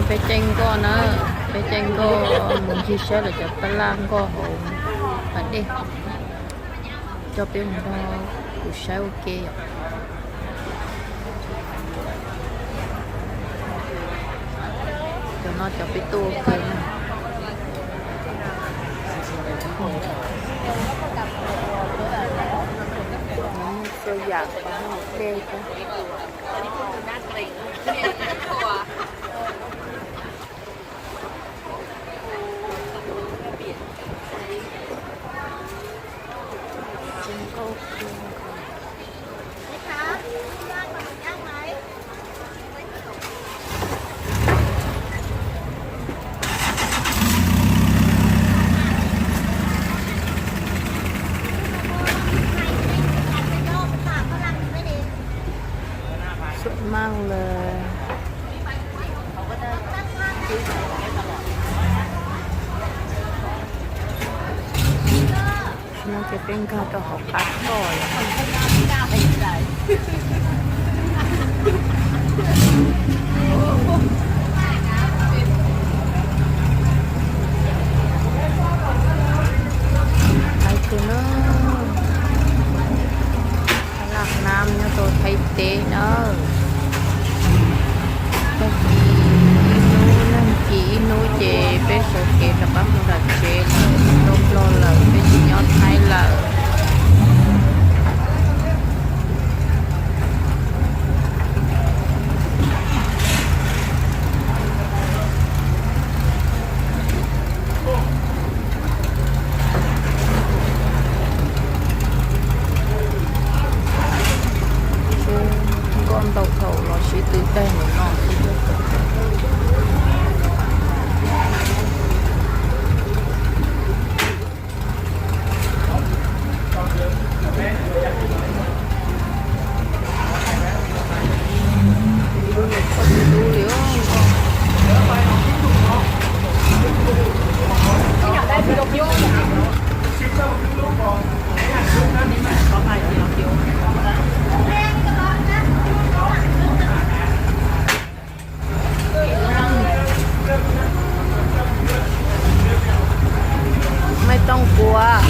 Peb caij nkoj na, peb caij nkoj mus ncig saib lawv cov tab laj nkoj hauv pas dej. Coj peb mus nrog kuv saib ua ke yom. Cov no cov peb tuaj ua ke na. Txhua yam qhov no dej thiab. Sum maj lawm. No ces peb nkag rau hauv qab toj lawm. Hais tias na, laj nab nyob rau Thaib teb na. Tag kis ib hnub, nag kis ib hnub ces peb sawv kev rov qab mus nram tsev lawm, tau Nplog lawm, peb tsis nyob Thaib lawm. Nkoj ntau thaum los sib tw tag mus no xwb. Maiv tooj kuas.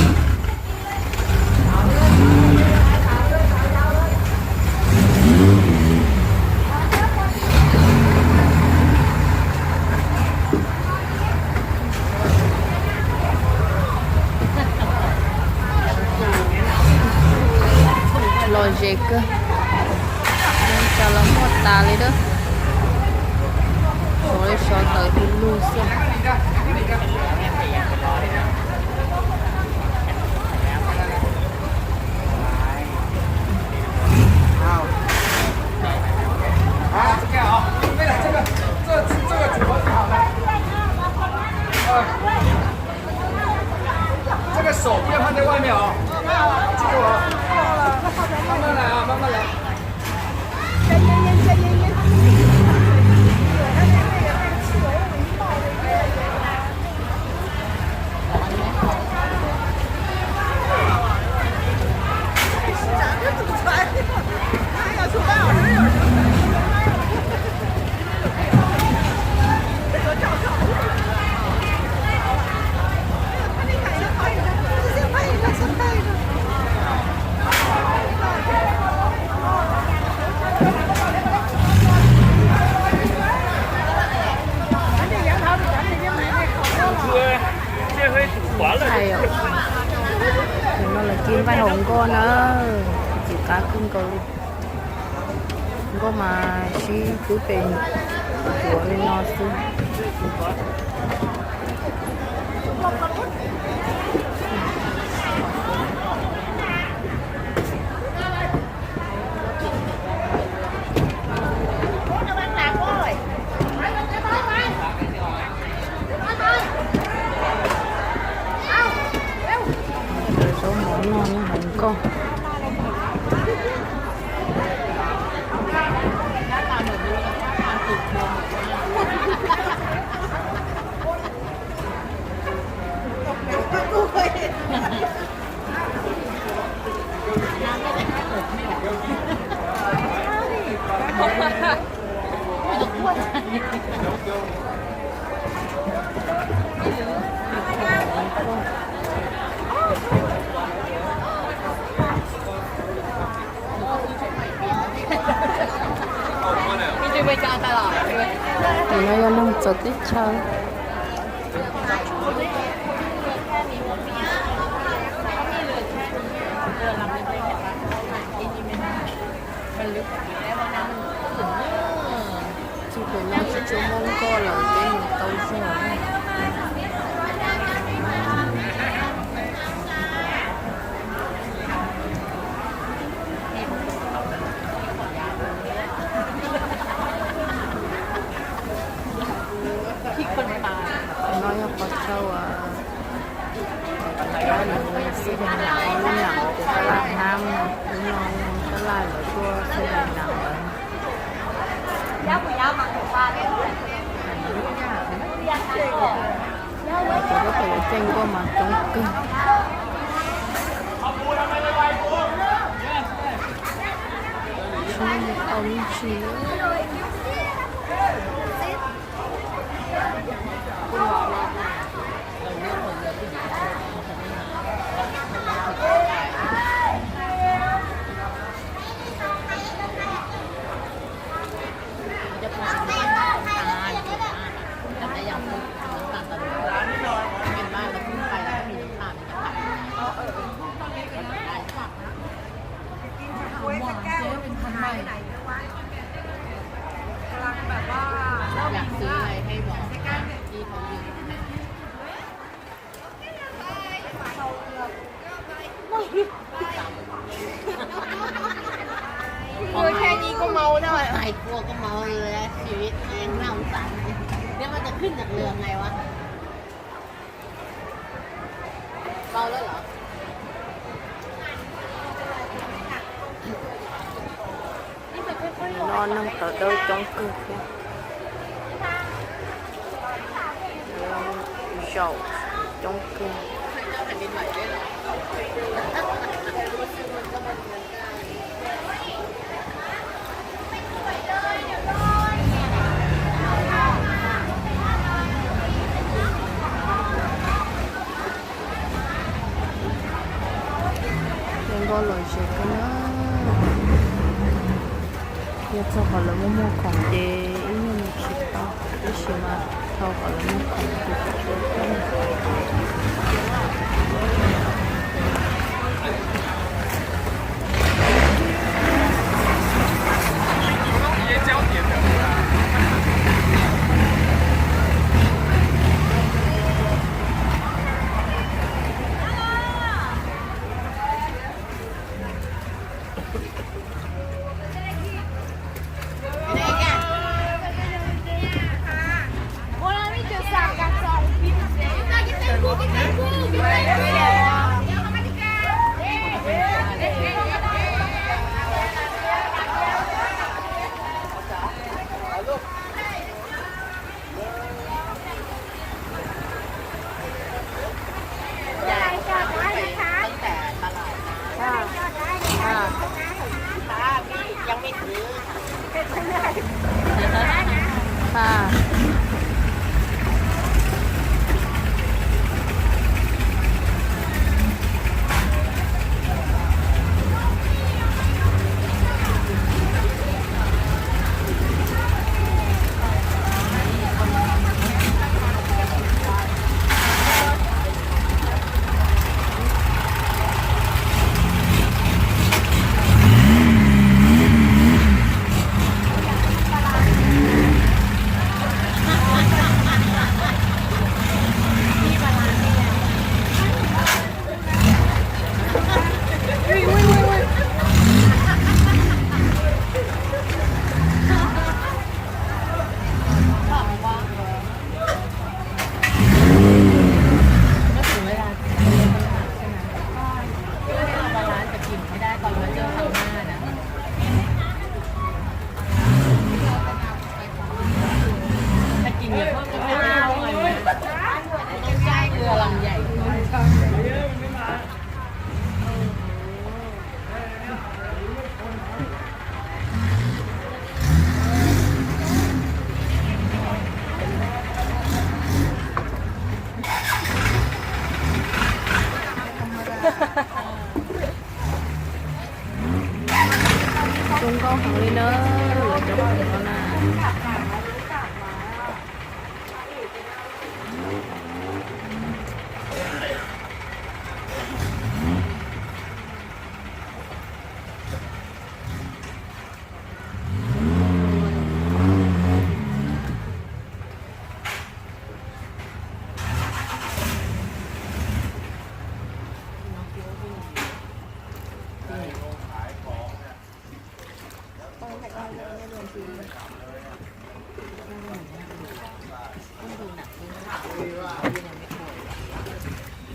Lom zem kawg, cas los muaj tas li dab. Sov li sov tawm du lug xwb. 啊，这个啊，这个这个这个这个组合挺好的。啊，这个手不要放在外面啊，记住啊，慢慢来啊，慢慢来。Ntxhais os, no lawv cia npaij hauv nkoj na, txiv qab kawg nkaus li. Nkoj mas sib tub pes ntuav li no xwb. Zaub mov noj nyob hauv nkoj. Tus no yog neeg txawv teb chaws. Txog pem no tsis tshua muaj nkoj lawm, peb mus tau zog. No yog qhov chaw uas lawv xib dees lawm, lub nam uas kuv tab laj hnab, lub no tab laj lawv tuaj xib dees nam lawm. Cov lub pem lawv ceeb nkoj mas coob kawg. Tsis muaj mus tau me ntsis li. Uaแค่นี้ก็เมาได้ Hais cua koj mus, ชีวิตแม่งน่าสงสาร. เดี๋ยวมันจะขึ้นจากเรือไงวะ? Lau lawm los? No neeg tawv dawb coob kawg thiab. Zaum coob kawg. Zoo nkauj lom zem kawg na. Yog txog qhov lawv muaj muag khoom ces ib nyuag mus tsis tau, tab sis mas txog qhov lawv muag khoom ces tsis tau.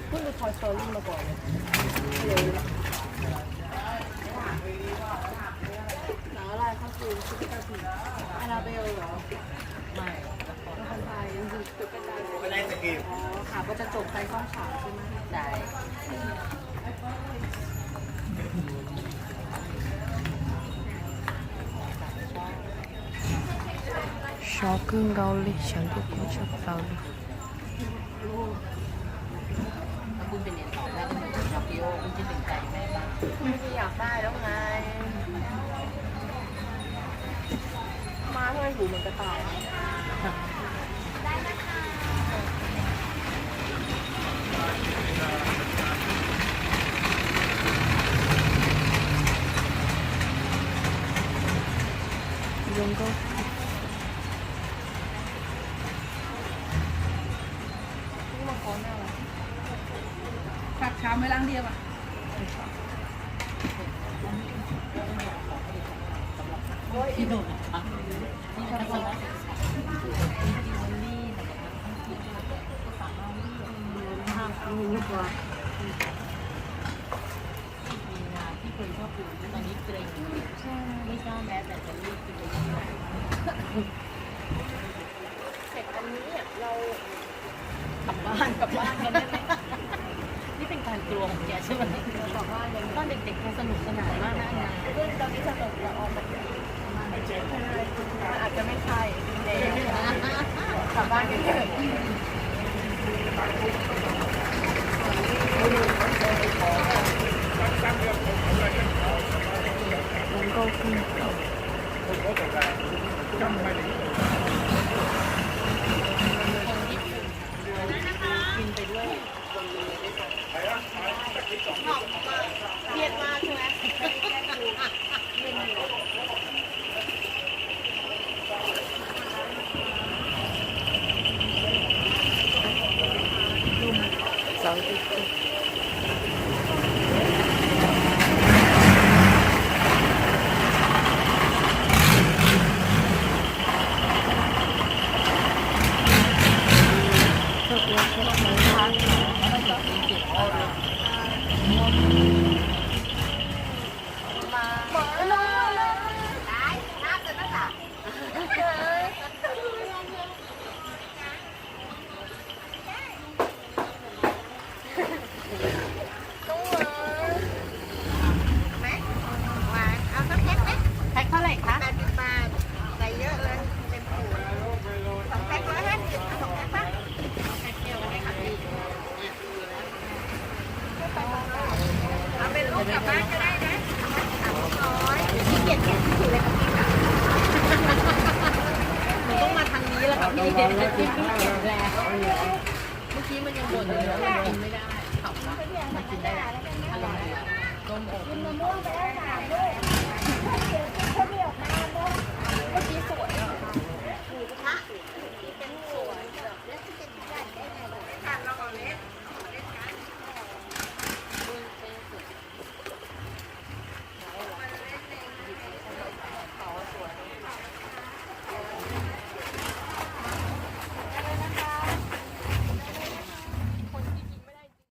เพิ่งดู Toy Story มาก่อนเลย หนังอะไรครับคุณ ตุ๊กตาผี Annabelle เหรอ ไม่ ละครไทย ตุ๊กตา ไม่ได้สกิป อ๋อค่ะ ก็จะจบไปช่องสามใช่ไหม ได้ Sov kawg nkaus li, sawv ntuj kub tshaj plaws li. Zoo nkauj. Pha khám mới lắng đi em ạ. Xiv อันนี้เนี่ยเรา กลับบ้าน กลับบ้านกันได้ไหม นี่เป็นการกลัวของแกใช่ไหม กลับบ้านเลย ตอนเด็กๆ คงสนุกสนานมากนะ อันนั้น เรื่องตอนนี้สนุก เดี๋ยวออกมา มันอาจจะไม่ใช่ เด็ก กลับบ้านกันเถอะ Zoo nkauj kawg nkaus. แพ็คเท่าไหร่คะ แปดสิบบาท ใส่เยอะเลย เต็มถุง สองแพ็คร้อยห้าสิบ เอาสองแพ็คป่ะ เอาแพ็คเดียวก็ได้ค่ะพี่ เอาเป็นลูกกลับบ้านก็ได้นะ สามร้อย ขี้เกียจแกะที่สุดเลยค่ะพี่ค่ะ หนูต้องมาทางนี้แล้วค่ะพี่ พี่เก็บแล้ว เมื่อกี้มันยังบ่นอยู่เลยว่ามันกินไม่ได้ ขำนะ มันกินได้ อร่อยดี ร่มอบ กินมะม่วงไปได้สามลูก